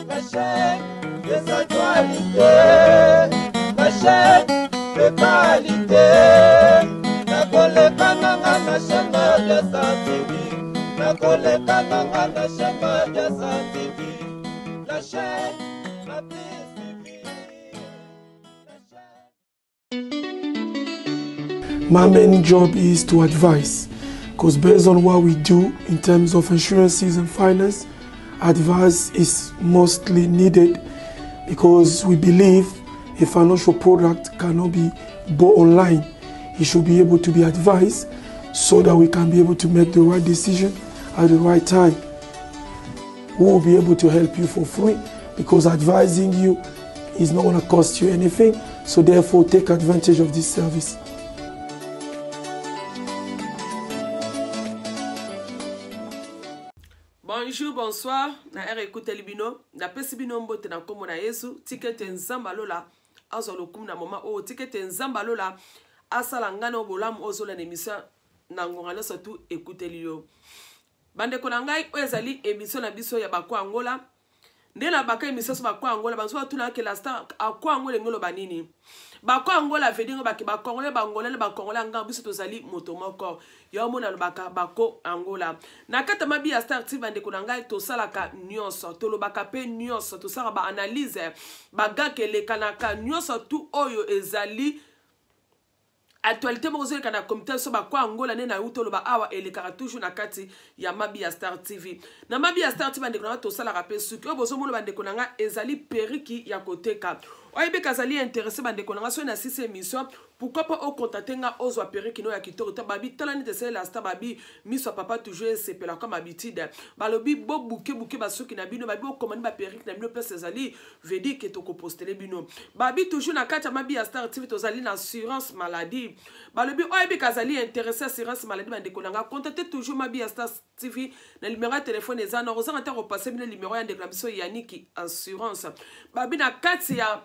La chaîne des actualités, la chaîne de qualité. Nakoleka nanga na chaîne Madiasa TV. Nakoleka nanga na chaîne Madiasa TV. La chaîne la plus suivie. La chaîne. My main job is to advise, because based on what we do in terms of insurances and finance, advice is mostly needed because we believe a financial product cannot be bought online. It should be able to be advised so that we can be able to make the right decision at the right time. We will be able to help you for free because advising you is not going to cost you anything. So therefore, take advantage of this service. Bonjour, bonsoir, na ere ekuteli bino, napesi bino mbote na nkombo na Yesu, tika ete Nzambe alola azwa lokumu na moma oyo, tika ete Nzambe alola asala ngai na bolamu ozola na emission na ngonga nyonso tu ekuteli yo. Bandeko na ngai, oyo ezali emission na biso ya Bako Angola. Nde na baka emission so Bako Angola, banso batuna ke la star Ako Angola engolo ba nini? Bako Angola veut dire bake ba Congolais, ba Angolais, ba Congolais nga biso tozali moto moko. Yo mona lobaka Bako Angola. Na kata mabi ya star TV bandeko na ngai tosalaka nyonso, tolobaka pe nyonso, tosalaka ba analyse, ba gag elekanaka nyonso tu oyo ezali actualité moko ezoleka na comité biso bakwa Angola nde na uti oloba awa elekaka toujours na kati ya Mabi ya Star TV. Na Mabi ya Star TV bandeko na ngai tosalaka mpe suki oyo bozomona bandeko na ngai ezali periki ya koteka. Oyebi kazali intéressé bandeko na ngai soki na sisi émission, pourquoi pas ocontacte nga ozwa periki no ya kitoko te. Babi tala neti esali la star, babi miso ya papa toujours esepela comme habitude. Balobi bobuke buke basuki na bino, babi bokomani ba periki na bino place ezali veut dire que tokopostele bino. Babi toujours na kati ya Mabi ya Star TV tozali na assurance maladie. Balobi oyebi kazali intéressé assurance maladie bandeko na nga, contacte toujours Mabi ya Star TV na numéro ya téléphone eza na kozanga te kopase bino numéro ya ndeko na biso Yannick assurance. Babi na kati ya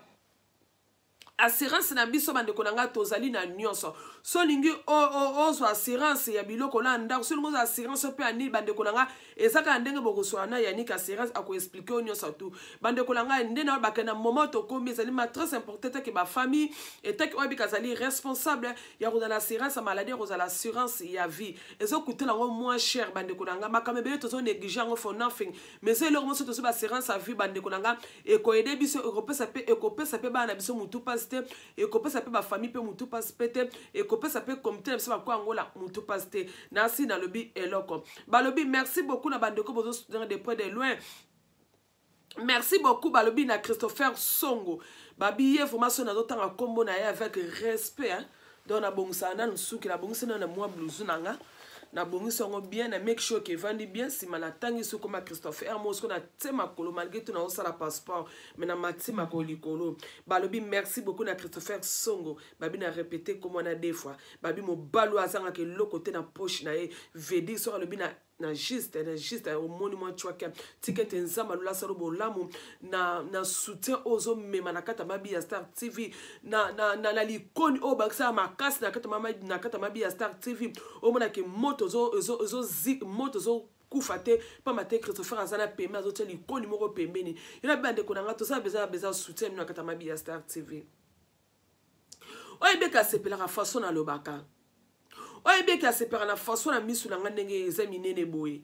assurance na biso bandeko na ngai tozali na nyonso. So olingi ozwa assurance ya biloko na ndako, so olingi ozwa assurance mpe ya nini bandeko na ngai, eza kaka ndenge bokoswala na Yannick assurance akoexplike yo nyonso tu. Bandeko na ngai nde na bakende na moment tokomi ezali ma très important etake ba famille etake oyo bika azali responsable ya kozala assurance ya maladie, ya kozala assurance ya vie ezokutela yango moins cher. Bandeko na ngai makambo ebele tozo néglige yango for nothing, mais eza eloko mosusu tozo ba assurance ya vie bandeko na ngai ekoyede biso, ekopesa pe bana na biso mutu pasi te, ekopesa pe ba famille pe mutu pasi pe te, ekopesa pe comité na biso ba kwa Angola mutu pasi te. Nasi nalobi eloko balobi merci beaucoup na bandeko bozo soutenir de près de loin. Merci beaucoup balobi na Christopher Songo. Babi ye vraiment so nazotanga kombo na ye avec respect hein. Donc nabongisaka nanu suki, nabongisi nanu na mwa blouse na nga, nabongisi yango bien, na make sure ke evandi bien. Nsima natangi soki koma Christopher Mosco na tie makolo malgré tout nazosala passeport mais na mati makolo likolo. Balobi merci beaucoup na Christopher Songo. Babi na répéter kombo na deux fois. Babi mobali oyo azangaka eloko te na poche na ye, veut dire soki alobi na na juste na juste omoni mwa chwaka tika ete Nzambe alola salo bolamu na, na soutien oyo ozomema na kati ya Mabi ya Star TV na, na, na, na likoni oyo bakisaka makasi na kati na kati ya Mabi ya Star TV. Omonake moto moto ozo kufa te pamba te Christopher aza na pembe azotia likoni moko pembeni. Yo na bandeko na nga tosala beza beza soutien bino na kati ya Mabi ya Star TV. Oyo ebeka asepelaka façon nalobaka, oyo ebeka asepelaka na façon na misu na ngai ndenge eza minene boye,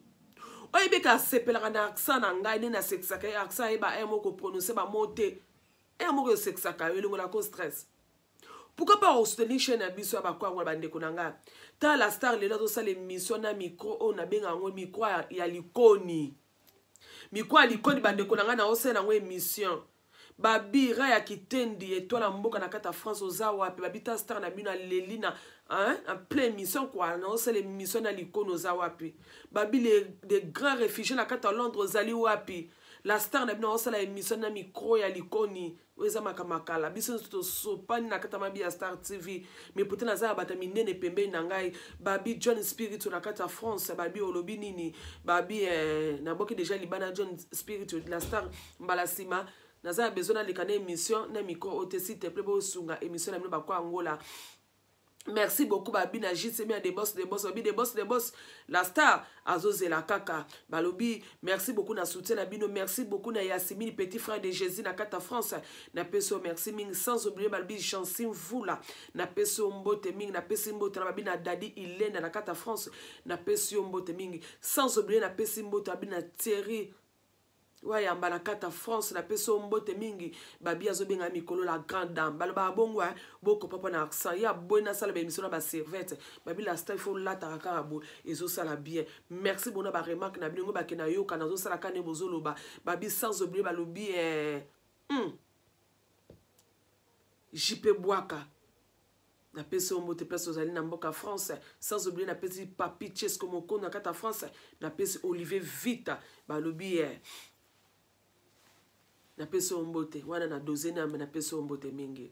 oyo ebeka asepelaka na accent na ngai ndenge nasekisaka ye accent ayeba ye moko prononcer ba mots te, ye moko esekisaka yo elongolaka stress. Pourquoi pas osoutenir chaîne ya biso ya bakwango ya bandeko na ngai? Tala la star lelo azosala émission na micro oyo nabenga yango micro ya likoni, micro ya likoni bandeko na ngai naosala yango émission. Babira ya kitendi etoile ya mboka na kati ya France oza wapi? Babita star na bino aleli na hein, en plein émission quoi, naosala émission na likoni oza wapi? Babi les des grands réfugiés na kati ya Londres ozali wapi? La star na bino naosala émission na micro ya likoni oyo eza makamakala biso nyonso tosopani na kati ya Mabi ya Star TV. Mais pourtant naza ya bato ya minene pembeni na ngai. Babi John Spirit na kati ya France, babi olobi nini? Babi naboki déjà libana John Spirit la star mbala nsima naza ya besoin naleka na émission na micro oyo te, s'il te plaît bosunga émission na bino bakwa Angola. Merci beaucoup babi na JCM ya Debos Debos, babi Debos Debos la star azozela kaka. Balobi merci beaucoup na soutien na bino, merci beaucoup na Yasimini petit frère de Jésus na kata France na peso, merci mingi. Sans oublier balobi Jansi Mvula na peso mbote mingi, na pesi mbote na babi na Dadi Ilenda na kata France na pesi yo mbote mingi. Sans oublier na pesi mbote babi na Thierry wayamba na kati ya France, napesi yo mbote mingi. Babi azobenga mikolo la grande dame, balobaka bongo bokopa mpo na accent ye aboyi nasala baémission na baservete. Babi la star, il faut lataka kaka boye, ezosala bien. Merci bona baremarque na bino ngo bake nayoka nazosala kaka nde bozoloba. Babi sans oublier balobi JP Bwaka, napesi yo mbote place ozali na mboka France. Sans oublier napesi Papi Chesco Mokondo na kati ya France, napesi Olivier Vita, balobi napesi yo mbote wana na doze name, napesi yo mbote mingi.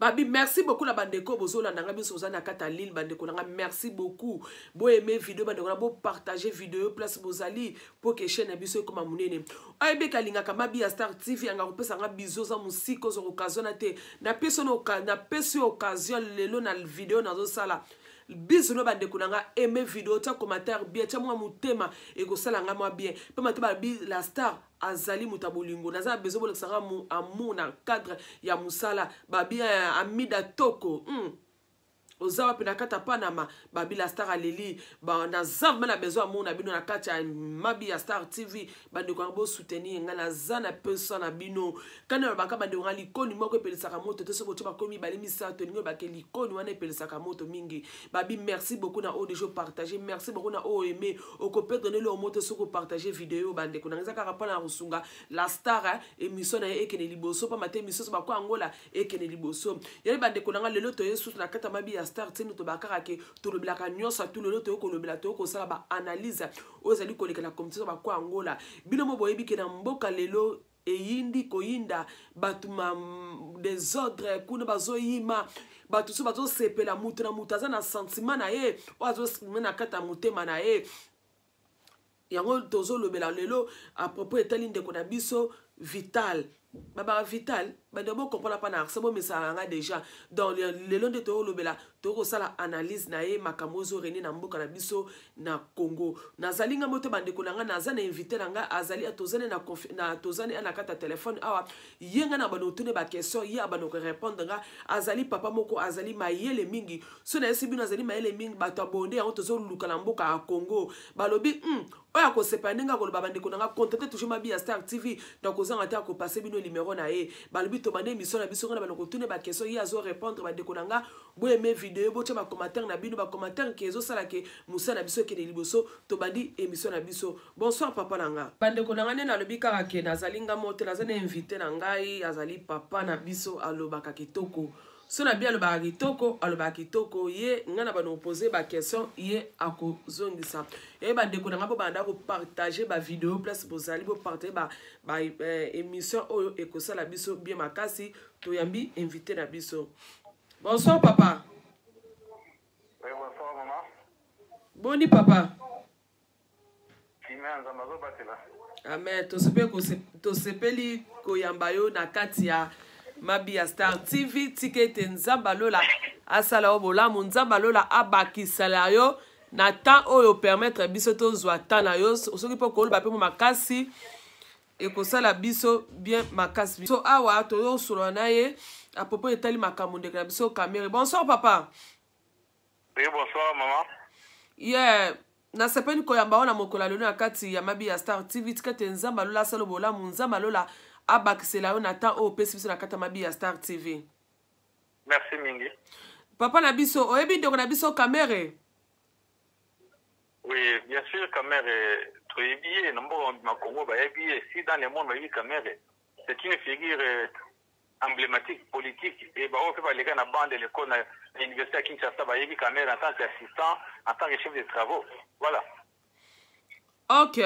Babi merci beaucoup na bandeko bozolanda nga, biso boza na kati ya Lille. Bandeko na nga, merci beaucoup, boaime video, bandeko na bopartage video place bozali mpo ke chaîne na biso ekoma monene. Oyebeka alingaka Mabi ya Star TV yanga kopesa nga bizo oza mosika, ozwa occasion na te. Napesi yo occasion lelo na video nazosala biso no. Bandeko na nga, aime video, tia commentaire bien, tia mwa motema, ekosala nga mwa bien. Mpe mate babi la star azali moto ya bolingo, naza na besoin bolakisa nga amour na cadre ya mosala. Babi Amida Toko, oza wapi na kati ya Panama? Babi la star aleli, naza vraiment na besoin amour na bino na kati ya Mabi ya Star TV. Bandeko yango, bosoutenir ngai, naza na posa na bino. Kani nalobaka, bandeko nga, likoni moko epelisaka moto te. Soki botie bakomi mibale, misato, elingi olobake likoni wana epelisaka moto mingi. Babi merci beaucoup na oyo déjà partage, merci beaucoup na oyo aime. Okoperdre nde eloko moto soki opartage video. Bandeko nanga, eza kaka mpona kosunga la star, émission na ye ekende liboso, pamba te émission so bako Angola ekende liboso. Yabi bandeko na nga, lelo toye susu na kati ya Mabi ya Star tini, tobaka kaka ke tolobelaka nyonso atu. Lelo toye kolobela, toye kosala baanalyse oyo ezali koleka na comité so bako Angola. Bino mo boyebi ke na mboka lelo eyindi koyinda, bato ma désordre kuna, bazoyima bato so bazosepela, mutu na mutu aza na sentiment na ye oyo azoexprime na kati ya motema na ye. Yango tozolobela lelo à propos etali ndeko na biso Vital, babaka Vital. Bandeko, bocomprendre mpa na accent, bomesaka nga déjà. Donc lelo nde toyolobela, tokosala analyse na ye, makambo ozorene na mboka na biso na Congo. Nazali ngambo te, bandeko na ngai, naza na invité na ngai, azali tozali na tozali na kati ya telefone awa. Ye ngai na bando otune baquestion, ye abando korépondre nga. Azali papa moko azali mayele mingi. So nayesi bino, azali mayele mingi. Bato ya bonde yango tozoluka na mboka ya Congo. Balobi oyo akosepela ndenge akoloba. Bandeko na nga, contacte toujours Mabi ya Star TV, donc kozanga te akopase bino numero na ye. Balobi tobanda émission na biso, nga na bando kotuna baquestion, ye azorépondre. Bandeko na nga, boaime video, botya bacommentaire na bino, bacommentaire ke ezosala ke mosala na biso ekende liboso. Tobandi émission na biso. Bonsoir papa na nga. Bandeko na nga, nde nalobi kaka ke nazali nga mo te, naza na invité na ngai, azali papa na biso, alobaka kitoko. So na bi alobaka kitoko, alobaka kitoko. Ye ngai na bando kopose baquestion, ye akozongisa ye. Bandeko na ngai, mpo banda kopartage bavideo place bozali, bopartage ba émission oyo ekosala biso bien makasi. Toyambi invité na biso. Bonsoir papa. Oui, bonsoir maman. Boni papa? Kimia, Nzambe azobatela. Amen. Tosepeli koyamba yo na kati ya Mabi ya Star TV. Tika ete Nzambe alola asala yo bolamu, Nzambe alola abakisala yo na temps oyo permettre biso tozwa temps na yo. Soki mpo koloba mpe mo makasi, ekosala biso bien makasi. So awa toyosolola na ye à propos etali makambo ndeko na biso Kamerhe. Bonsoir papa. Oui, bonsoir maman. Yeah, nasepeli koyamba wana mokolo ya lelo na kati ya Mabi ya Star TV. Tika te Nzambe alola asala bolamu, Nzambe alola abakisela yo na temps oyo opesi biso na kati ya Mabi ya Star TV. Merci mingi. Papa na biso, oyebi ndeko na biso Kamerhe? Oui, bien sûr, Kamerhe toyebi ye na mboka na Congo, bayebi ye si dans le monde bayebi Kamerhe. C'est une figure emblématique politique et baoyo mpe baleka na banc de l'école na université ya Kinshasa bayebi Kamerhe en tant qu'assistant, en tant que chef de travaux. Voilà. Ok,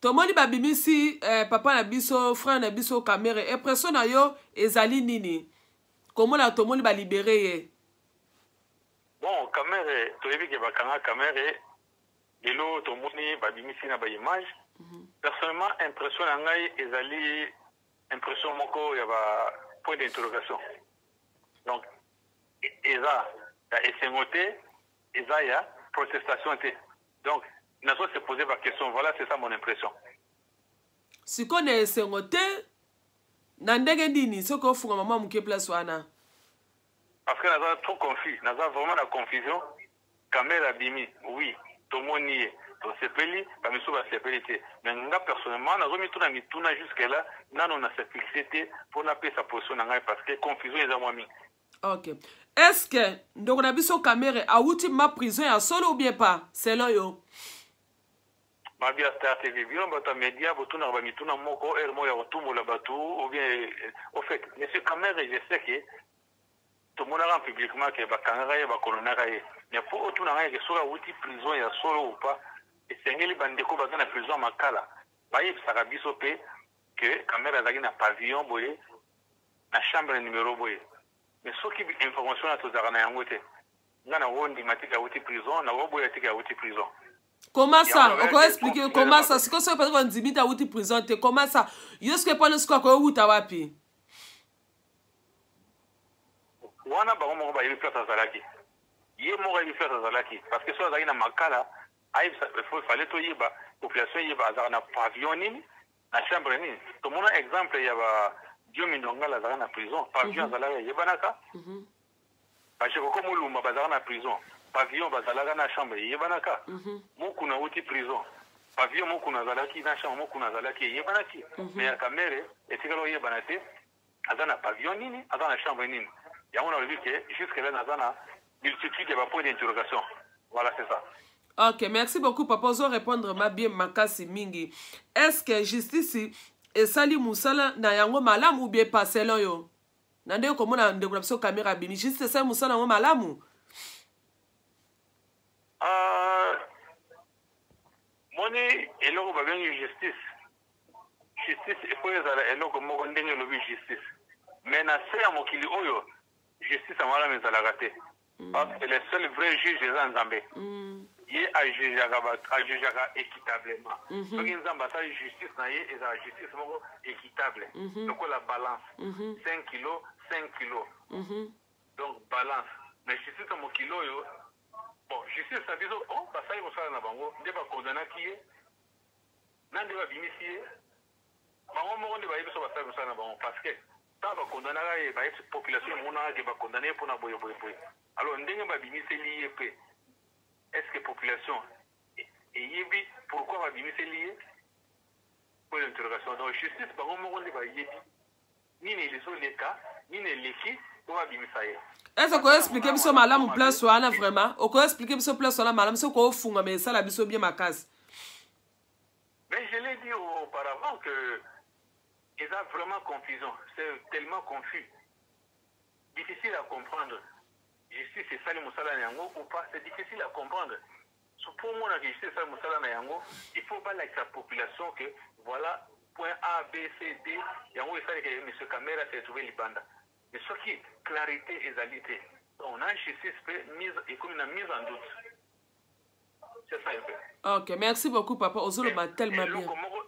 tomoni babimisi papa na biso, frère na biso Kamerhe. Impression na yo ezali nini komona tomoni balibere ye? Bon, Kamerhe, toyebi ke bakanga Kamerhe, lelo tomoni babimisi na baimage. Personnellement, impression na ngai ezali impression moko ya ba point d'interrogation. Donc Eza ya esengo te, eza ya protestation te. Donc nazo se poser ba question, voilà, c'est ça mon impression. Sikoyo na esengo te na ndenge nini soki ofunga mama moke place wana? Parce que naza trop confus, naza vraiment na confusion. Kamere abimi, oui, tomoni ye, tosepeli, bamisusu basepeli te, mais nga personnellement nazomituna mituna. Jusque là nano na se fixe te mpo napesa position na ngai, parce que confusion eza mwa mingi. Ok, est ce que ndeko na biso Kamere awuti ma prison ya solo ou bien pas, selon yo? Mabia Star TV, bino bato ya média botunaka bamituna moko heure moko ya kotumbola bato ou bien. Au fait, monsieur Kamere, je sais que tomonaka publiquement ke bakangaka ye, bakolonaka ye, mais mpo otuna ngai ke soki awuti prison ya solo ou pas, esengeli bandeko baza na prison ya Makala bayebisaka biso mpe ke Kamere azalaki na pavillon boye, na chambre numéro boye. Mais soki information wana tozalaka na yango te, ngai nakondima te ke awuti prison, nakoboya te ke awuti prison. Comment ça? Okoexplike comment ça? Sikoyo soki peut-être ondimi te awuti prison te, comment ça? Yo soki epona sikoyo akoyowuta wapi? Wana bango moko bayebi place azalaki, ye moko ayebi place azalaki, parce que soki azalaki na Makala, ayebisa, fallait toyeba, population eyeba azalaka na pavillon nini, na chambre nini. Tomona exemple ya ba Diomi Ndongala, azalaka na prison, pavillon azalaka eyebanaka. Bajekoko Molumba bazalaka na prison, pavillon bazalaka na chambre eyebanaka. Mokuna awuti prison, pavillon Mokuna azalaki na chambre Mokuna azalaki eyebanaki. Mais ya Kamere etikala oyebana te aza na pavillon nini, aza na chambre nini. Yango nalobi ke jusque là naza na multitude ya bapoint d'interrogation. Voilà, c'est ça. Ok, merci beaucoup papa, ozo répondre ma bien makasi mingi. Est ce que justice esali mosala na yango malamu ou bien pas, selon yo? Na ndenge komona ndeko na biso Kamera abimi, justice esali mosala yango malamu? Moni eloko babengi justice, justice efo ezala eloko moko ndenge elobi justice, mais na se ya mokili oyo justice ya malamu ezalaka te, parce que le seul vrai juge eza Nzambe. Ye ajugeaka bato, ajugeaka équitablement. Soki Nzambe asali justice na ye, ezala justice moko équitable, lokola balance, 5 kilo 5 kilo, donc balance. Mais justice ya mokili oyo, bon, justice na biso, bon, basali mosala na bango nde bakondanaki ye na nde babimisi ye, bango moko nde bayebi so basali mosala na bango, parce que ntango bakondanaka ye, bayebi population emonaka ke bakondane ye mpona boye boye boye. Alors ndenge babimiseli ye mpe, est ce que population eyebi pourquoi babimiseli ye? Point d'interrogation. Donc justice, bango moko nde bayebi nini ezoleka, nini eleki mpo babimisa ye. Est ce okoexplike biso malamu place wana? Vraiment, okoexplike biso place wana malamu soki ofungama, esala biso bien makasi. Mais je l'ai dit auparavant que eza vraiment confusion, c'est tellement confus, difficile à comprendre. Justice esali mosala na yango ou pas, c'est difficile à comprendre. So mpo omonaka justice esali mosala na yango, il faut balakisa population que voilà, point A B C D, yango esalika monsieur Kamera se retrouve libanda. Mais soki clarité ezali te, donc na justice mpe mise ekomi na mise en doute. C'est ça un peu. Ok, merci beaucoup papa, ozoloba tellement bien.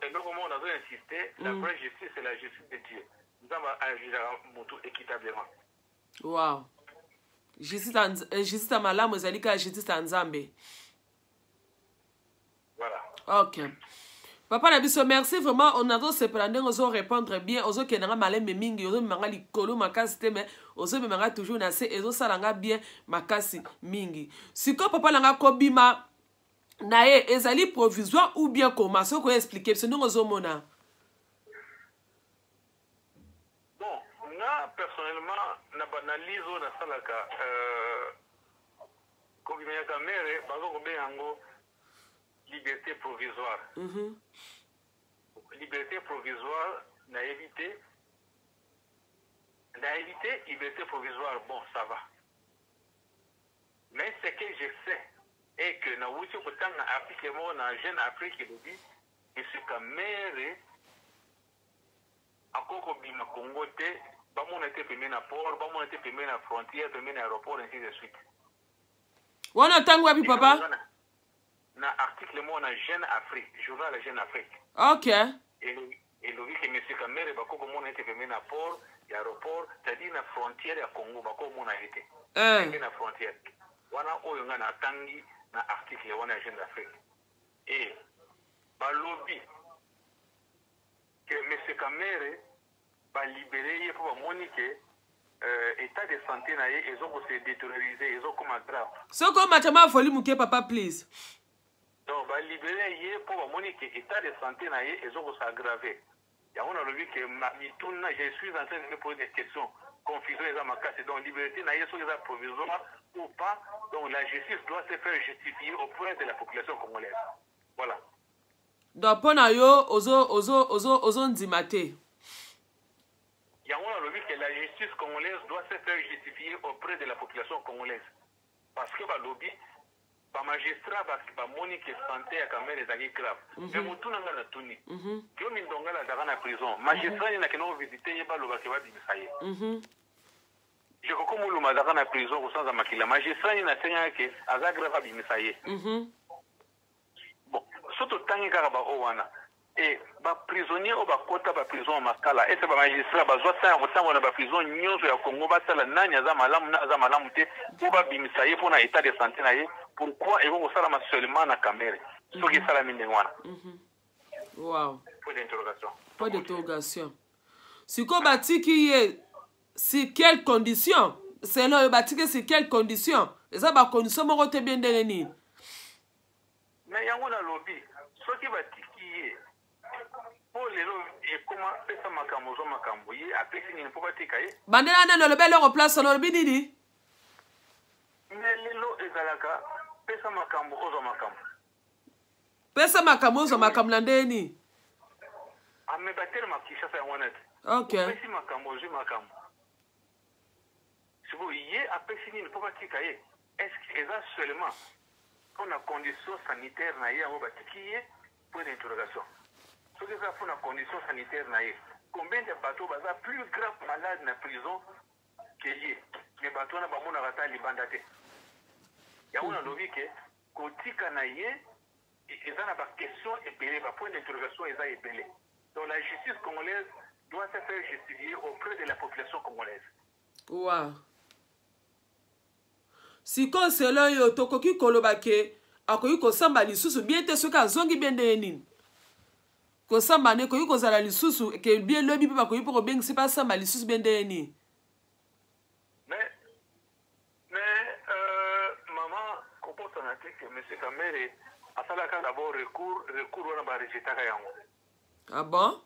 Eloko moko nazo insister, la vraie justice, c'est la justice de Dieu. Nzambe ajugeaka motu équitablement. Wow, justice ya malamu ezali kaka justice ya Nzambe. Voilà. Ok papa na biso, merci vraiment. On azosepela ndenge ozorépondre bien, ozokende nga malembe mingi, ozomemanga likolo makasi te, mais ozomemanga toujours na se, ezosala nga bien makasi mingi. Sikoyo papa na nga, kobima na ye ezali provisoire ou bien comment? Soki oexplike biso ndenge ozomona. Bon, nga personnellement, na baanalyse oyo nasalaka, kobima ya Kamere baza kobenga yango liberté provisoire. Liberté provisoire, nayebi te, nayebi te. Liberté provisoire, bon, ça va, mais ce que je sais est que nawuti kotanga article moko na Jeune Afrique, elobi monsieur Kamere akoki kobima Congo te, bamona te pembeni na port, bamona te pembeni na frontière, pembeni na aéroport, ainsi de suite. Wana ntango wapi papa? Na article moko na Jeune Afrique, journal ya Jeune Afrique. Ok. Elobi ke monsieur Kamerhe bako komona ye te pembeni na port ya aeroport, c'est-à-dire na frontière ya Congo bako komona ye te. Eh. Pembeni na frontière. Wana oyo nga na tangi na article wana ya Jeune d'Afrique. Et balobi que monsieur Kamerhe ba libere ye po bamoni ke etat de sante na ye ezo ko se deterioriser, ezo koma grave. Soki omata mwa volume moke papa please. Donc ba libere ye po bamoni ke etat de sante na ye ezo ko s'aggraver. Yango nalobi ke ma mituna, je suis en train de me poser des questions, confusion eza makasi. Donc liberté na ye soki eza provisoire ou pas, donc la justice doit se faire justifier auprès de la population congolaise. Voilà. Donc mpo na yo ozo ozo ozo ozondima te. Yango nalobi ke la justice congolaise doit se faire justifier auprès de la population congolaise. Parce que balobi ba magistrats ba bamoni ke sante ya Kamerhe ezalaki grave. Mais motuna nga natuni, Diomi Ndongala azalaka na prison, magistrat nini akenda ko visiter ye baloba ke babimisa ye? Jekoko Muluma azalaka na prison kosanza makila, magistrat nini asengaka ke aza grave abimisa ye? Bon, soki totangi kaka ba oyo wana et ba prisonniers oyo bakota ba prison ya Makala, est-ce que ba magistrats bazwa temps ya kotambola na ba prison nyonso ya Congo batala nani aza malamu na aza malamu te mpo babimisa ye mpo na état de santé na ye? Pourquoi ekoki kosalama seulement na Kamerhe soki esalami ndenge wana? Wow. Point d'interrogation. Point d'interrogation. Sikoyo batiki ye sur quelle condition? Selon yo batiki sur quelle condition? Eza ba condition moko te bien ndenge nini? Mais yango nalobi soki batiki ye po lelo ekoma pesa makambo zwa makambo, ye apesi nini po batika ye? Bandela nani olobi eloko place wana olobi nini? Mais lelo ezalaka pesa makambo ozwa makambo. Pesa makambo ozwa makambo na ndenge nini? Ah mais batelema Kinshasa yango wana te. Ok. Opesi makambo ozwi makambo. Sikoyo ye apesi nini po batika ye? Est ce que eza seulement pona condition sanitaire na ye yango batiki ye? Point d'interrogation. Soki eza pona condition sanitaire na ye, combien de bato baza plus grave malade na prison que ye? Mais bato wana bamonaka ata libanda te. Yango nalobi ke kotika na ye eza na ba question ebele, ba point d'interrogation eza ebele. Donc la justice congolaise doit se faire justifier auprès de la population congolaise. Wow. Sikoyo selon yo tokoki koloba ke akoki kosamba lisusu bien te soki azongi bien ndenge nini? Kosamba ne ekoki kozala lisusu ke bien lobi mpe bakoki mpe kobengisi mpe asamba lisusu bien ndenge nini? Mais maman kobosana te que monsieur Kamerhe asalaka d'abord recours, recours wana ba rejetaka yango. Ah bon?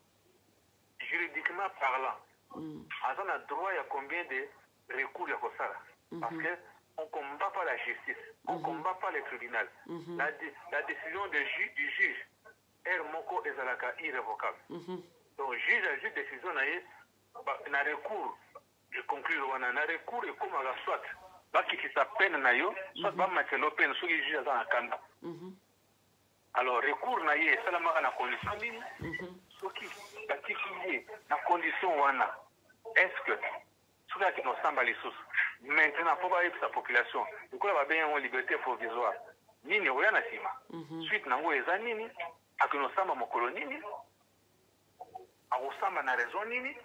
Juridiquement parlant, aza na droit ya combien de recours ya kosala? Parce que on combat pas la justice, on combat pas le tribunal. La décision de du juge, heure moko ezalaka irrévocable. Donc juge azwi décision na ye na recours. Je conclure wana na recours ekomaka soit bakitisa peine na yo, soit bamatela yo peine soki juge aza na kanda. Alors recours na ye esalamaka na condition nini? Soki batiki ye na condition wana, est-ce que soki akende kosamba lisusu maintenant mpo bayebisa population lokola babengi yango liberté provisoire, nini ekoya na nsima? Suite nango eza nini? Akende kosamba mokolo nini? Akosamba na raison nini?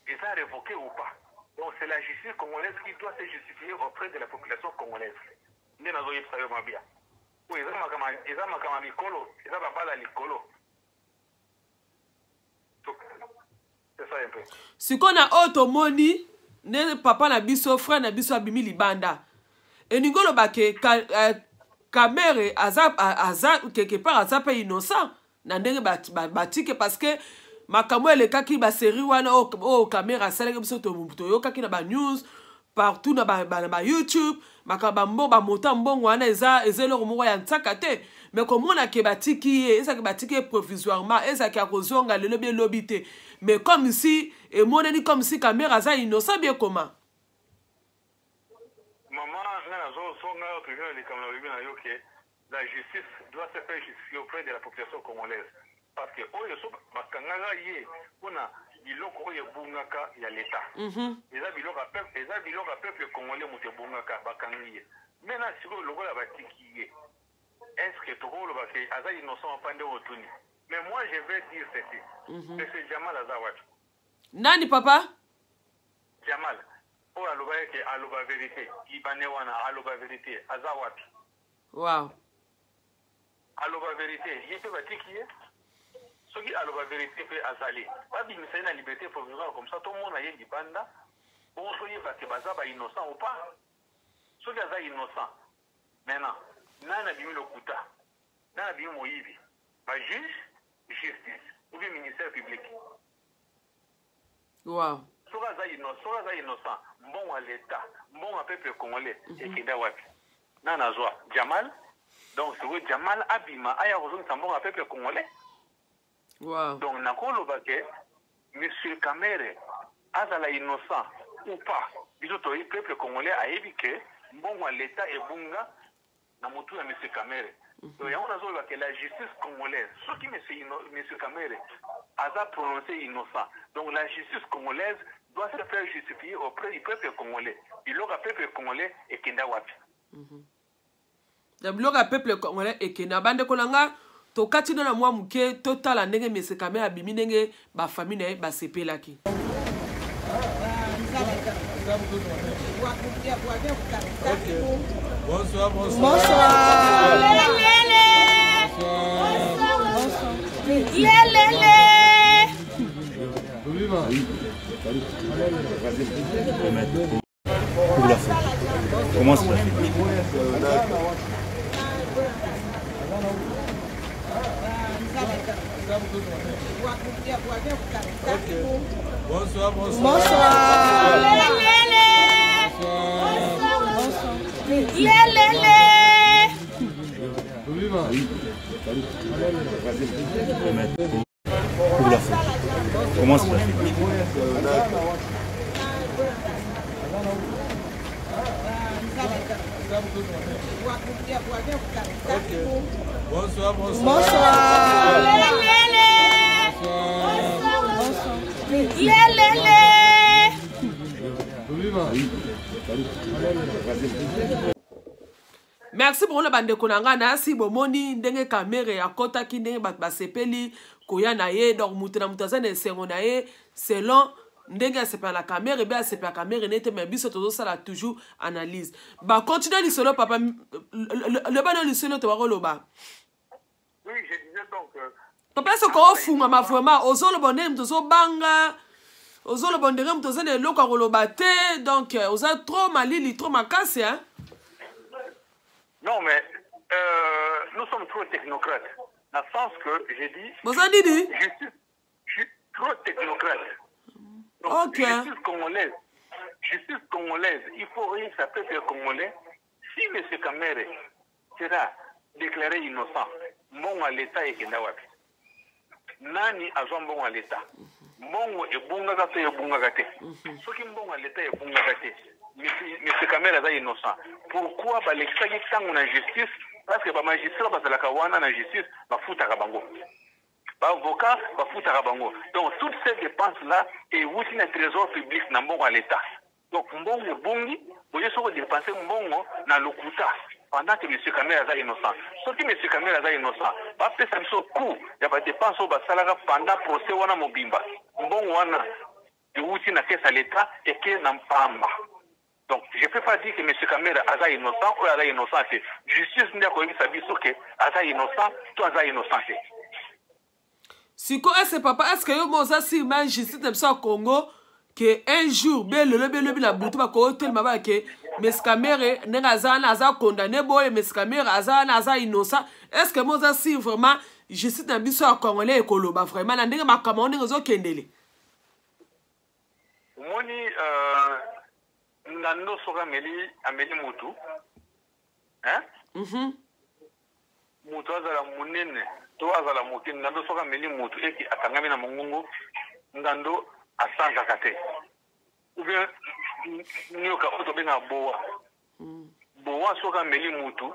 Eza révoqué ou pas? Donc c'est la justice congolaise qui doit se justifier auprès de la population congolaise. Nde nazoyebisa yo mabia. Oyo eza makambo ya mikolo, eza babala likolo. C'est ça un peu. Sikoyo na oyo tomoni nde papa na biso, frère na biso abimi libanda, elingi oloba ke Kamerhe aza quelque part aza mpe innocent na ndenge batike, parce que makambo elekaki basérie wana oyo Kamerhe asalaki biso, toyokaki na banews partout na ba YouTube, makambo bamota mbongo wana eza eloko moko ya ntsaka te. Mais komona ke batiki ye, ezalaki batiki ye provisoirement, ezalaki akozonga lelo bien lobi te, mais comme si emonani comme si Kamerhe aza innocent bien koma. Mama, nga nazosonga toujours na likambo na lobi na yo ke la justice doit se faire justifier auprès de la population congolaise, parce que oyo so bakangaka ye mpona biloko oyo ebungaka ya l'État, eza biloko ya peuple, eza biloko ya peuple congolais moto ebungaka, bakangi ye. Maintenant sikoyo lokola batiki ye, est ce que tokoloba ke aza innocent? Mpa nde otuni. Mais moi, je vais dire ceci. Monsieur Jamal aza wapi? Nani, papa? Jamal oyo aloba eke aloba vérité, Libanais wana aloba vérité, aza wapi? Aloba vérité, ye mpe batiki ye. Soki aloba vérité mpe azali, babimisa ye na liberté provisoire, comme ça tomona ye libanda, bongo toyeba ke baza bainnocent ou pas. Soki aza innocent, maintenant nani abimi lokuta, nani abimi moyibi? Bajuge, justice ou bien ministère public? Soki aza innocent, mbongo ya l'État, mbongo ya peuple congolais ekenda wapi? Nani azwa? Jamal. Donc sikoyo Jamal abima, aya kozongisa mbongo ya peuple congolais. Donc nakoloba ke monsieur Kamerhe, azala innocent ou pas, biso toyebi, peuple congolais ayebi ke mbongo ya l'État ebunga na motu ya monsieur Kamerhe. Donc yango nazoloba ke la justice congolaise, soki monsieur Kamerhe aza prononcé innocent, donc la justice congolaise doit se faire justifier auprès du peuple congolais. Biloko ya peuple congolais ekenda wapi? Na biloko ya peuple congolais ekenda. Bandeko na nga, tokati no na mwa moke, totala ndenge monsieur Kamerhe abimi, ndenge bafamille na ye basepelaki. Bonsoir, bonsoir. Lelele. Lelele. Pour la photo. Comment ça fait? Bonsoir, bonsoir. Lelele. Lelele. Pour la photo. Comment ça fait? Bonsoir, bonsoir. Lelele. Lelele. Merci beaucoup na bandeko na ngai. Nayasi bomoni ndenge Kamerhe akɔtaki, ndenge bato basepeli koya na ye. Donc moto na moto aza na esengo na ye selon ndenge asepela na Kamerhe, be asepela Kamerhe nete. Mais biso tozosala toujours analyse. Bacontinue lisolo, papa. Loba no lisolo tobakoloba. Oui, je disais donc Papa, soki ofungama vraiment, ozoloba ndenge moto ozobanga, ozoloba ndenge moto oza na eloko ya koloba te. Donc oza trop malili, trop makasi, hein? Non, mais nous sommes trop technocrates. Dans le sens que j'ai dit, Boza nini? Justice, trop technocrate. Donc, justice congolaise, il faut rien, ça peuple congolais. Si M. Kamerhe sera déclaré innocent, mbongo ya l'État ekenda wapi? Nani azwa mbongo ya l'État? Mbongo ebungaka to ebungaka te? Soki mbongo ya l'État ebungaka te, monsieur Kamerhe aza innocent, pourquoi balekisaki ntango na justice? Parce que bamagistrat bazalaka wana na justice, bafutaka bango, baavocat bafutaka bango. Donc toutes ces dépenses là ewuti na trésor public, na mbongo ya l'État. Donc mbongo ebungi boye, soki odépenser mbongo na lokuta pendant que monsieur Kamerhe aza innocent, soki monsieur Kamerhe aza innocent, bapesa biso coût ya badépense oyo basalaka pendant procès wana mobimba. Mbongo wana ewuti na caisse ya l'État, eke na mpamba. Donc je peux pas dire que monsieur Kamerhe aza innocent oyo aza innocent te. Justice nde akoyebisa biso ke aza innocent to aza innocent te. Siko ese papa, est ce que yo mo oza sûrement justice na biso ya Congo ke un jour be lelo be lobi na butu bakotelema bake monsieur Kamerhe ndenge aza wana aza condamné boye, monsieur Kamerhe aza wana aza innocent? Est ce que mo oza sûr vraiment justice na biso ya congolais ekoloba vraiment na ndenge makambo yango ndenge ezokendele? Omoni, ngando soki ameli mutu, hein? Moto azala monene to azala moke, ngando soki ameli motu eki akangami na mongongo, ngando asanzaka te. Ou bien nyoka oyo tobengaka boa. Boa soki ameli motu,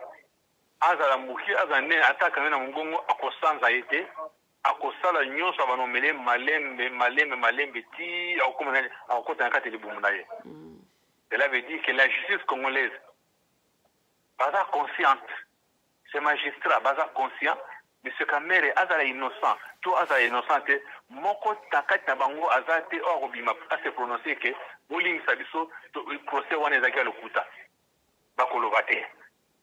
azala moke, azala nene, ata akangami na mongongo, akosanza ye te. Akosala nyonso, abanomele malembe malembe malembe ti akokota na kati ya libumu na ye. Cela veut dire que la justice congolaise baza consciente, ces magistrats baza conscient. Monsieur Kamerhe azala innocent to azala innocent te, moko na kati na bango aza te oyo akobima a se prononcer que bolimbisa biso, procès wana ezalaki ya lokuta. Bakoloba te.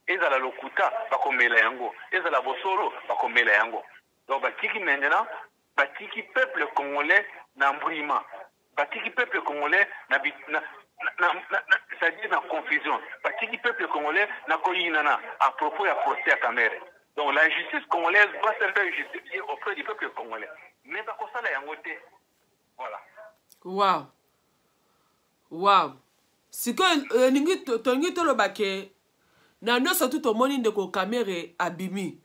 Ezala lokuta, bakomela yango. Ezala bosolo, bakomela yango. Donc batiki maintenant, batiki peuple congolais na embrouillement. Batiki peuple congolais na, na, na, na, na, c'est-à-dire na confusion. Batiki peuple congolais na koyinana à propos ya procès ya Kamerhe. Donc la justice congolaise doit se faire justifier auprès du peuple congolais. Mais bakosala yango te. Voilà. Wow. Wow. Sikoyo elingi tolingi toloba ke na nyonso tu tomoni ndeko Kamerhe abimi.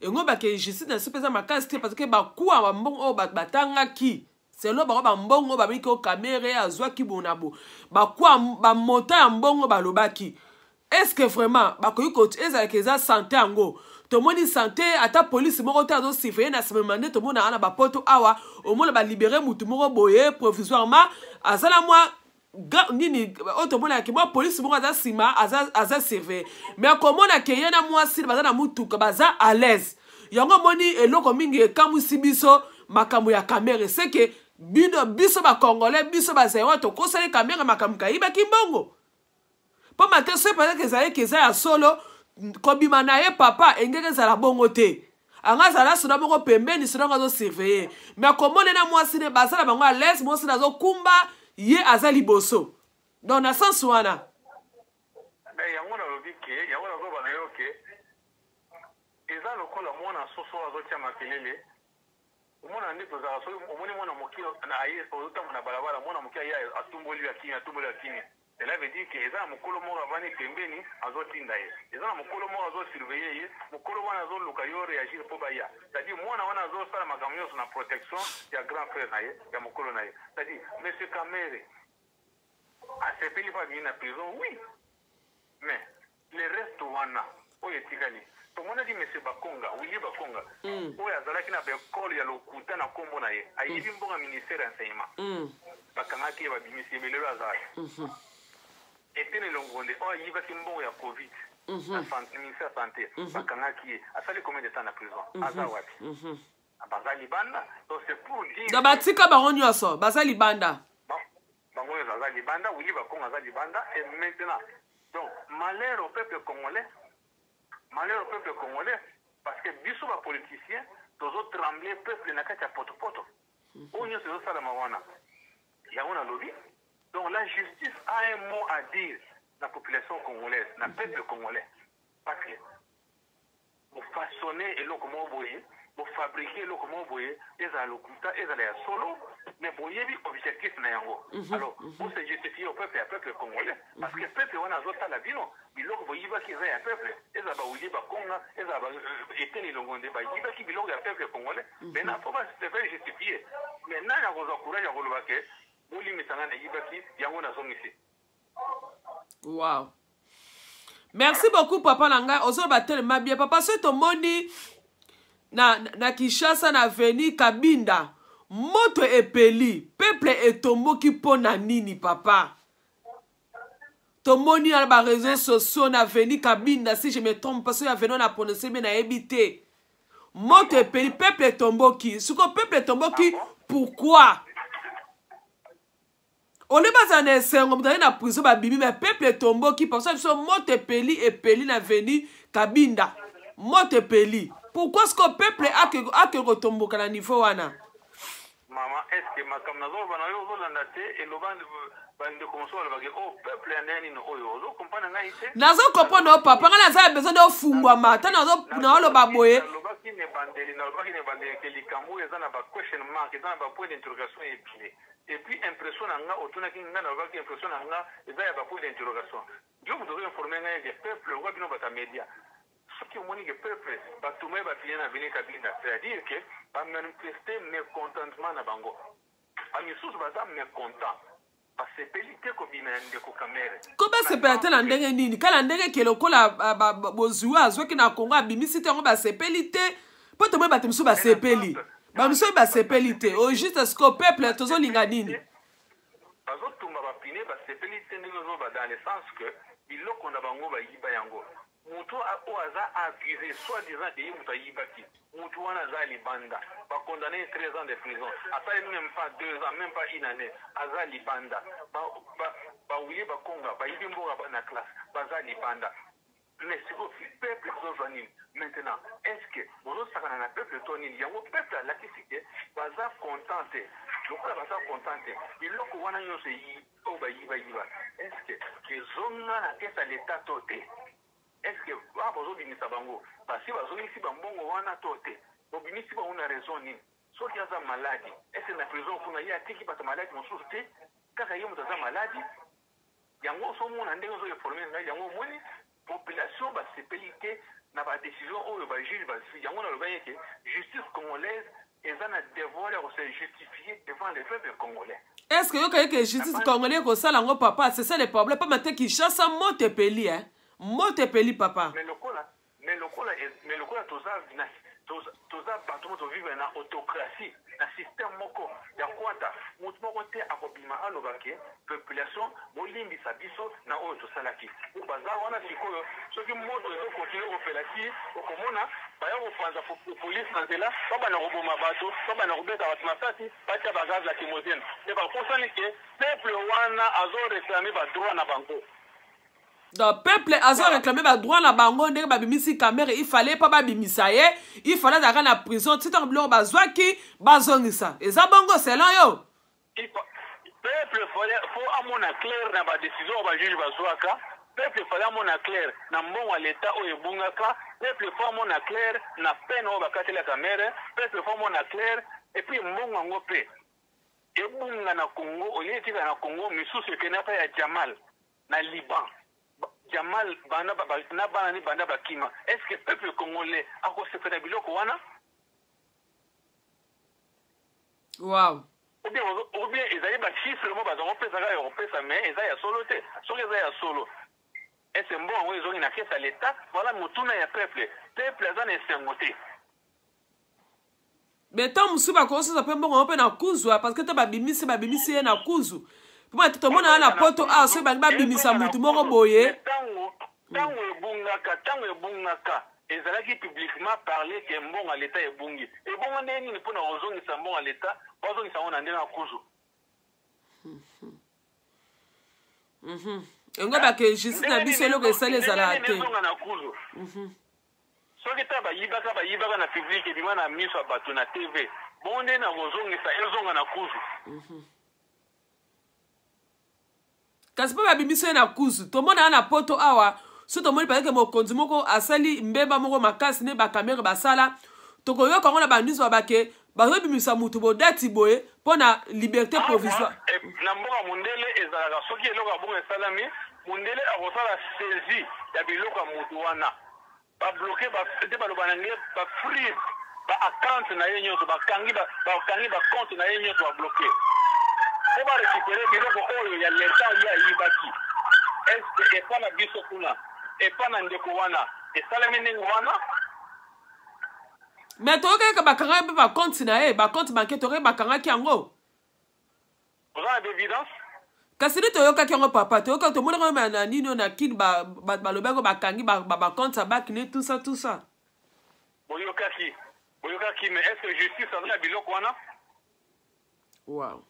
Engo ba ke justice na biso mpe eza makasi te parce que bakuwa bambongo oyo bato batangaki selo bango bambongo babiki oyo Kamerhe azwaki bona bo bakuwa bamota ya mbongo balobaki. Est-ce que vraiment bakoki ko ezalaka eza santé yango tomoni santé ata polisi moko te azosurveille na nsima nde tomonaka na bapoto awa omona balibere motu moko boye provisoirement azala mwa nini oyo tomonaka mwa polisi moko aza nsima aza, aza surveille mais komona ke ye na mwasi baza na motuka baza à l'aise. Yango omoni eloko mingi ekamwisi biso makambo ya Kamerhe, c'est que bino biso bacongolais biso bazaïrois tokosali Kamerhe makambo kayibaki mbongo mpo mate soki peut-être ezalaki eza ya solo kobima na ye papa engenge ezala bongo te anga azala soda moko pembeni soda ngo azosurveille mais komona na mwasi ne baza na bango à l'aise, mwasi ne azokumba ye aza liboso donc na sens wana. Mais yango nalobi ke yango nazoba na yo ke eza lokola mwana soso azotia makelele. Omona nde tozalaka soki omoni mwana moke na aye ozotambola na balabala, mwana moke aye atumboli yo akimi, atumboli yo akimi. Cela veut dire que eza na mokolo moko avandi pembeni azotinda ye, eza na mokolo moko azosurveille ye, mokolo wana azoluka yo réagir mpo baya. C'est-à-dire mwana wana azosala makambo nyonso na protection ya grand frère na ye, ya mokolo na ye. C'est-à-dire monsieur Kamerhe asepeli mpo abimi na prison, oui, mais le reste wana oyo etikali tomonaki monsieur Bakonga, Willy Bakonga, oyo azalaki na baekole ya lokuta na nkombo na ye, ayibi mbongo ya ministère ya enseignement, bakangaki ye, babimisi ye, lelo azalaki. Eteni Longonde oyo ayibaki mbongo ya Covid na santé, ministère ya santé, bakangaki ye, asali combien de temps na prison, aza wapi? Baza libanda. Donc c'est pour dire na batika bango nyonso baza libanda. Bango nyonso aza libanda, Willy Bakonga aza libanda. Et maintenant, donc malheur au peuple congolais, malheur au peuple congolais, parce que biso ba politiciens tozo trembler peuple na kati ya potopoto oyo nyonso ezosalama wana. Yango nalobi, donc la justice a un mot à dire na population congolaise, na peuple congolais, parce que bofaçonne eloko moko boye, bofabrique eloko moko boye, ezala lokuta, ezala ya solo, mais boyebi objectif na yango. Alors bose justifier au peuple ya peuple congolais, parce que peuple wana azotala bino, biloko boyibaki eza ya peuple, ezala bawili Bakonga, ezala Eteni Longonde, bayibaki biloko ya peuple congolais. Maintenant faut ba se faire justifier. Mais nani akozwa courage ya koloba ke bolimisa ngai, nayibaki yango, nazongisi? Wow, merci beaucoup papa na ngai, ozoloba tellement bien papa. Soki tomoni na Kinshasa na avenue Kabinda moto epeli, peuple etomboki mpo na nini papa? Tomoni na baréseaux sociaux na avenue Kabinda, si je me trompe pas, soki avenue na prononce bien nayebi te, moto epeli, peuple etomboki. Sikoyo peuple etomboki pourquoi? Ole bazala na esengo, moto azali na prison babimi, mais peuple etomboki parce que biso moto epeli, epeli na avenue Kabinda, moto epeli pourquoi? Sikoyo peuple ake kotomboka na niveau wana. Mama, est ce que makambo nazoloba na yo ozolanda te? Eloba bandeko mosusu balobaki o peuple ya ndenge nini oyo ozokomprendre ngai te. Nazokomprendre o papa, ngai naza na besoin nde ofungwama ata naoloba boye. Nalobaki na ebandeli ke likambo oyo eza na ba question mark, eza na ba point d'interrogation ebele. Et puis impression na nga, otunaki nga, nalobaki impression na nga eza ya ba point d'interrogation. Yo moto ozoinforme ngai ke peuple lokwa bino bato ya média, soki omoni ke peuple batumba bapine na avenue Kabinda, c'est-à-dire ke bamanifeste mécontentement na bango. Bamisusu baza mécontent, basepeli te kobima ya ndeko Kamerhe. Ko basepela te na ndenge nini? Kala ndenge ke lokola bozwi oyo azwaki na Kongo abimisi te yango, basepeli te mpo tomoni bato mosusu basepeli, bamisusu basepeli te. Au juste siko peuple tozolinga nini? Bazotumba bapine, basepeli te ndenge ozoba, dans le sens que biloko na bango bayiba yango. Moto oyo aza accuse soit disant que ye moto ayibaki, moto wana aza libanda, ba condamne ye 13 ans de prison, asali meme pas 2 ans, meme pas une annee, aza libanda. Ba, ba, ba Willy Bakonga bayibi mboka na classe, baza libanda. Mais sikoyo peuple azozwa nini maintenant? Est-ce que bozosakana na peuple to nini? Yango peuple alakisi ke baza content te. Lokola baza content te, biloko wana nyonso oyo bayiba yiba, est-ce que ezonga na caisse ya l'etat to te? Est-ce que ba bazobimisa bango basi bazongisi ba mbongo wana to te? Bobimisi bango na raison nini? Soki aza maladi, est-ce que na prison kuna ye atiki bato maladi mosusu te? Kaka ye moto aza maladi? Yango ozo mona ndenge ozo informer ngai yango omoni population basepeli te na ba decision oyo ba juge bazui yango nalobaki ete justice congolaise eza na devoir ya ko se justifier devant le peuple congolais. Est ce que yoka yeke justice congolais ekosala yango papa c'est ça le problème pamba te Kinshasa moto epeli hein moto epeli papa. Mais lokola Mais lokola mais lokola toza na toza bato moko tovivre na autocratie na système moko ya kwata moto moko te akobima aloba ke population bolimbisa biso na oyo tosalaki po baza wana sikoyo soki moto ezokontinue kopela ti okomona baya kopanza police na nzela babanda koboma bato babanda kobeta bato masasi batia bagaz lacrymogène te bakosani ke peuple wana azoreklame badroit na bango. Donc peuple azo réclamer ba droit na bango ndenge babimisi Kamerhe, il fallait pas babimisa ye, il fallait azalaka na prison ti ntango biloko bazwaki bazongisa. Eza bongo selon yo? Peuple faut amona clair na ba décision oyo ba juge bazwaka. Peuple fallait amona clair na mbongo ya l'etat oyo ebungaka. Peuple faut amona clair na peine oyo bakatela Kamerhe. Peuple faut amona clair et puis mbongo yango mpe ebunga na Congo au lieu etikala na Congo, misusu ekende ata ya Jamal na Liban. Jamal banda na bana ni banda bakima. Est-ce que peuple congolais akosepela biloko wana? Wow. Ou bien ezali ba chiffres mo bazango kopesa kaka ya kopesa mais eza ya solo te. Soki eza ya solo, est-ce que mbongo yango ezongi na caisse ya l'État? Voilà motuna ya peuple. Peuple aza na esengo te. Mais ntango mosusu bakososa mpe mbongo yango mpe na kuzu parce que te babimisi babimisi ye na kuzu mpo bato tomonana na poto awa soki balingi babimisa motu moko boye. Ntango ebungaka, ntango ebungaka ezalaki publiquement parler ke mbongo ya leta ebungi. Ebongo ndenge nini mpona kozongisa mbongo ya leta, bazongisa yango na ndenge ya kuzu? Yango bake justice na biso eloko esali ezalaka te. Ezonga na kuzu. Soki ta bayibaka bayibaka na public ebima na miso ya bato na TV, bongo nde na kozongisa ezonga na kuzu. Kasi mpo babimisi ye na kuzu, tomonaka na poto awa so tomoni pareke mokonzi moko asali mbeba moko makasi nde bakamere basala, tokoyoka yango na banews babake bazobimisa motu bodati boye mpo na liberté provisoire. Na mboka mondele ezalaka soki eloko ya bongo esalami, mondele akosala saisie ya biloko ya motu wana, ba bloquer ba nde baloba na nge ba freeze ba account na ye nyonso, bakangi ba bakangi ba compte na ye nyonso, ba bloquer mpo ba récupérer biloko oyo ya leta ye ayibaki. Est-ce que epa na biso kuna, epa na ndeko wana esalemi ndenge wana? Mais toyokaki bakangaki mpe bacompte na ye, bacompte banke toyokaki bakangaki yango. Oza na baevidence? Kasi nde toyokaki yango papa, toyokaki tomonaki yango na nini oyo na Kin, balobaki yango bakangi bacompte ya baki ne tout ça tout ça. Boyokaki, boyokaki, mais est-ce que justice aza na biloko wana? Wow.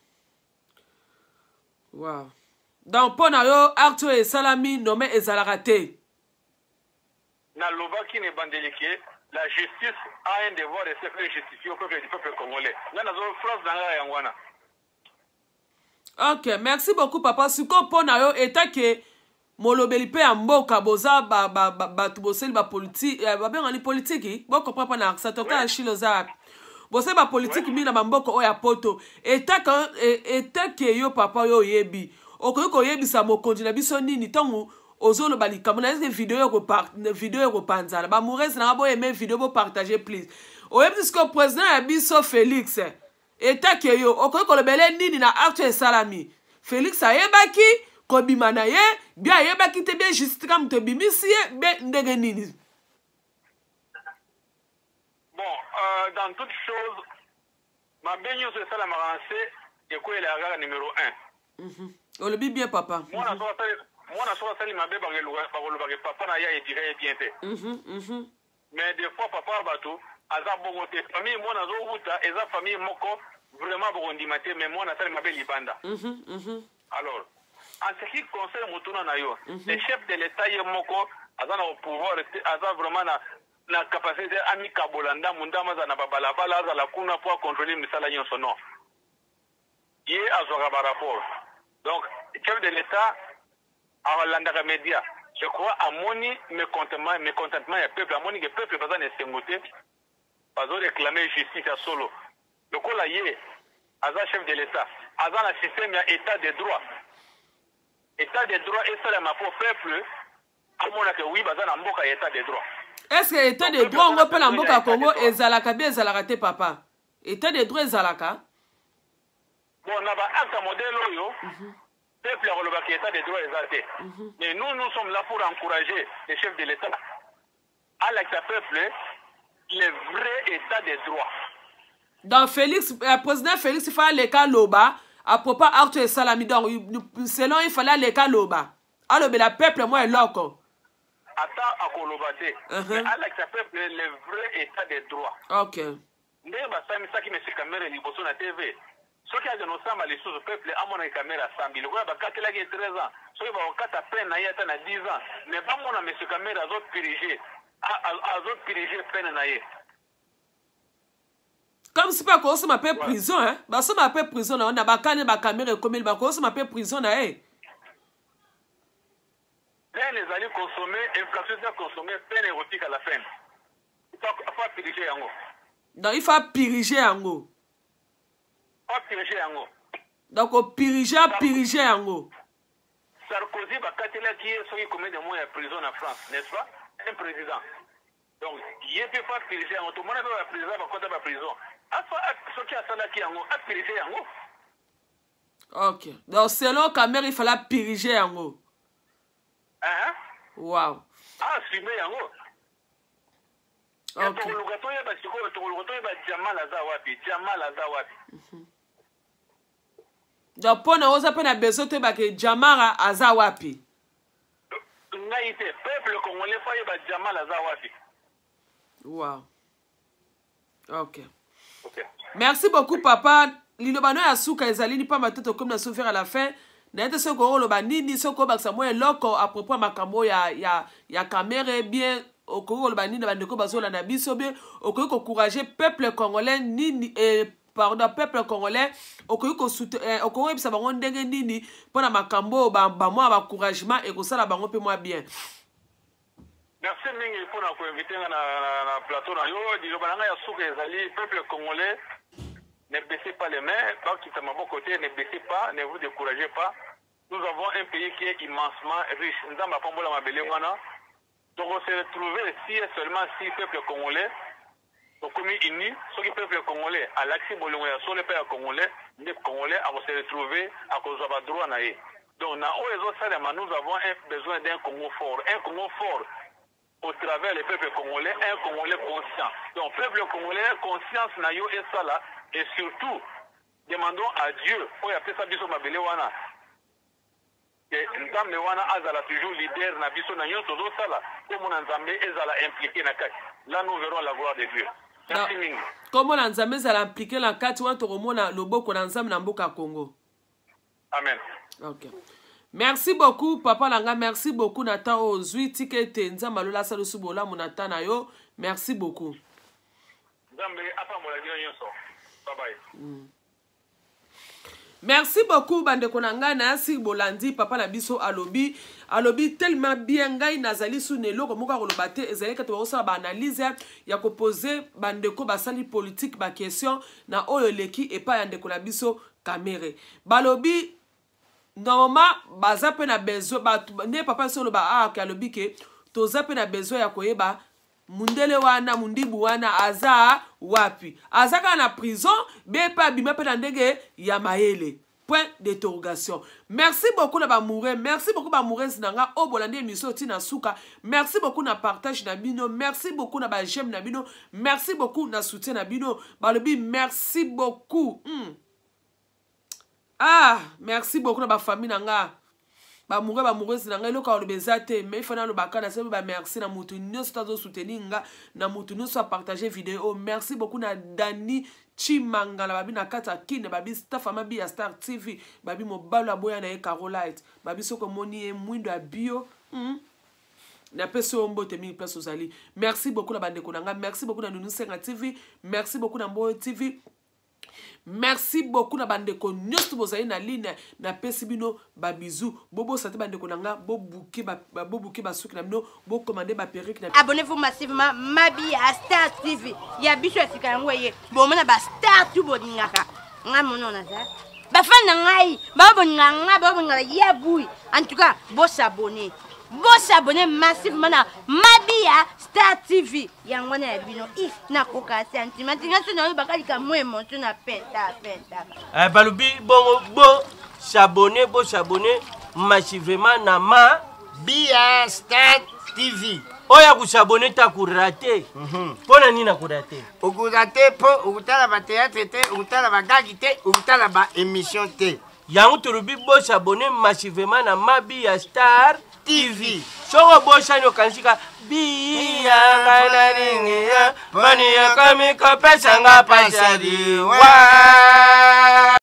Wow. Donc mpo na yo acte oyo esalami nome ezalaka te. Nalobaki na ebandeli ke la justice a un devoir de se faire justifier au peuple du peuple congolais. Nga nazo phrase na nga yango wana. Ok, merci beaucoup papa. Sikoyo mpo na yo etake molobeli mpe ya mboka, boza bato bosali bapolitike, babengani politiki, bocomprendre mpo na accent tokala Achille oza wapi? Bosali bapolitiki mingi na bamboka oyo ya poto. Etake yo papa, oyo oyebi, okoki koyebisa mokonzi na biso nini ntango ozoloba likambo na ese video video ekopanzana? Bamourese nanga, boyeme video, bopartage please. Oyebi sikoyo président ya biso Félix, etake yo okoki kolobele nini na acte esalami? Félix ayebaki kobima na ye bien, ayebaki te bien, justice kaka moto ebimisi ye be ndenge nini? Bon, dans toute chose, mabe nyonso esalamaka na se ekweyelaka kaka numéro 1. Olobi bien papa. Mwana soki asali Mwana soki asali mabe, bakolobaka papa na ye aéduquer ye bien te. Mais des fois papa ya bato aza bongo te. Famille mwana azowuta eza famille moko vraiment bokondima te, mais mwana asali mabe libanda. Alors, en ce qui concerne motuna na yo, le chef de l'État ye moko aza na pouvoir te, aza vraiment na capacité amikabola ndambu ndambu, aza na babalabala, azala kuna po acontrôler misala nyonso. Non, ye azwaka barapport. Donc chef de l'État alandaka média. Je crois amoni mécontentement ya peuple, amoni ke peuple baza na esengo te, bazoréclame justice ya solo. Lokola ye aza chef de l'État, aza na système ya état de droit. État de droit esalema mpo peuple amonaka oui, baza na mboka ya état de droit. Est ce que état de droit yango mpe na mboka ya Congo ezalaka bien? Ezalaka te, papa? État de droit ezalaka? Bon, na baacte ya modèle oyo, peuple akolobaka état de droit eza te. Mais nous, nous sommes là pour encourager le chef de l'État alakisa peuple le vrai état de droit. Donc Félix, président Félix, il fallait aleka aloba à propos acte esalami. Donc selon, il fallait aleka aloba, alobela peuple mwa eloko. Ata akoloba te, mais alakisa peuple le vrai état de droit. Ndenge basambisaki monsieur Kamerhe liboso na TV, soki akende osamba lisusu, peuple amonaki Kamerhe asambi. Lokola bakatelaki ye 13 ans, soki bakokata peine na ye ata na 10 ans, mais bamona monsieur Kamerhe azopurger peine na ye. Comme si mpe akosoma mpe prison, hein? Basoma mpe prison na yo na bakane baKamerhe ekomeli, bakosoma mpe prison na ye. Peine ezali consommé, infraction eza consommé, peine ekotikala peine, faut apurger yango. Donc il faut apurger yango. Faut apurger yango. Donc opurger, apurger yango. Sarkozy bakatelaki ye soki combien de mois ya prison na France, n'est-ce pas? Un président. Donc ye mpe faut apurger yango. Tomona mpe baprésident bakota baprison. Afa soki asalaki yango, apurger yango. Ok, donc selon Kamerhe, il fallait purger yango. Hein? Wow. Assume yango. Tokoluka toyeba sikoyo, tokoluka toyeba Jamal aza wapi, Jamal aza wapi. Donc mpo na oza mpe na besoin toyebake Jamara aza wapi. Ngai te, peuple congolais faut ayeba Jamal aza wapi. Wow, ok. Okay. Merci beaucoup, papa. Liloba no ya suka ezali ni pamba te, tokomi na so vers à la fin. Naye te soki okoloba nini, soki obakisa mwa eloko à propos ya makambo ya Kamerhe, bien okoki koloba nini na bandeko bazolanda biso, bien okoki koencourager peuple congolais nini, pardon, peuple congolais okoki koyebisa bango ndenge nini mpona makambo oyo, bamwa baencouragement ekosala bango mpe mwa bien. Merci mingi mpona koinviter nga na plateau na yo. Liloba na ngai ya suka ezali: peuple congolais, ne baissez pas les mains, bakita maboko te, ne baissez pas, ne vous découragez pas. Nous avons un pays qui est immensement riche. Nzambe apambola mabele wana. Toko se retrouver si et seulement si peuple congolais tokomi uni. Soki peuple congolais alakisi bolingo ya solo mpe ya congolais, nde congolais akose retrouver, akozwa badroit na ye. Donc na oyo ezosalema, nous avons un besoin d'un Congo fort, un Congo fort au travers le peuple congolais, un Congolais conscient. Donc peuple congolais, conscience na yo esala, et surtout demandons à Dieu oyo apesa biso mabele wana, ke Nzambe wana azala toujours leader na biso na nyonso tozosala, komona Nzambe ezala impliqué na kati. Là, nous verrons la gloire de Dieu. Merci mingi. Kombo na Nzambe ezala impliqué na kati wana, tokomona loboko na Nzambe na mboka ya Congo. Amen. Ok, merci beaucoup, papa na nga. Merci beaucoup na temps oyo ozwi. Tika ete Nzambe alola asala osu bolamu na temps na yo. Merci beaucoup. Nzambe apambola bino nyonso. Bye bye. Merci beaucoup, bandeko na ngai. Nayasi bolandi papa na biso alobi tellement bien. Ngai nazali su na eloko moko ya koloba te. Ezali kati bakosala baanalyse ya koposer bandeko basali politike baquestion na oyo eleki epai ya ndeko na biso Kamerhe. Balobi normalement baza mpe na besoin bato nde papa biso oloba ah, alobi ke toza mpe na besoin ya koyeba mundele wana, mundibu wana aza wapi. Aza kaka na prison be mpe abima mpe na ndenge ya mayele? Point d'interrogation. Merci beaucoup na bamoureux, merci beaucoup bamoureuse na nga oyo bolandi émission otina suka. Merci beaucoup na partage na bino, merci beaucoup na baj'aime na bino, merci beaucoup na soutien na bino. Balobi merci beaucoup. Ah, merci beaucoup na bafamille na nga. Baamoureux, baamoureuse na ngai, eloko aloba eza te, mais ifo nalobaka. Nasebi bamerci na motu nyonso to azosoutenir nga, na motu nyonso apartage video oyo. Merci beaucoup na Dani Chimangala, babi na kati ya Kine, babi staff amabi ya Star TV, babi mobalo aboya na ye Carolite, babi soki omoni ye mwindo ya bio, Napesi yo mbote mingi place ozali. Merci beaucoup na bandeko na nga, merci beaucoup na Nunu Senga TV, merci beaucoup na Mboyo TV, merci beaucoup na bandeko nyonso bozali na ligne. Napesi bino babizu. Bobosa te, bandeko na nga, bobuke bobuke basuki na bino, bokomande baperruque na Abonnez-vous massivement, Mabi ya Star TV ya biso ya sika. Yango eye bomona bastar tu bolingaka. Ngai mono naza bafani na ngai, bao bolingaka ngai, bao bolingaka ya bui. En tout cas, bosabonner, bosabonner massivement na Mabi ya Star TV. Yango wana ya bino. I nakoka sentiment tinga so nayobaka likambo émotion na penta penta. Eh, balobi bongo bo s'abonner, bo s'abonner massivement na ma Bia Star TV. Oyo akosabone te akorate. Mpo na nini akorate? Okorate mpo okotala bateatre te, okotala bagagi te, okotala baémission te. Yango tolobi bosabone massivement na Mabi ya Star TV. Soki obosani, okanisi ka biyanga nalingi ya mani yakomi kopesanga pasali wa.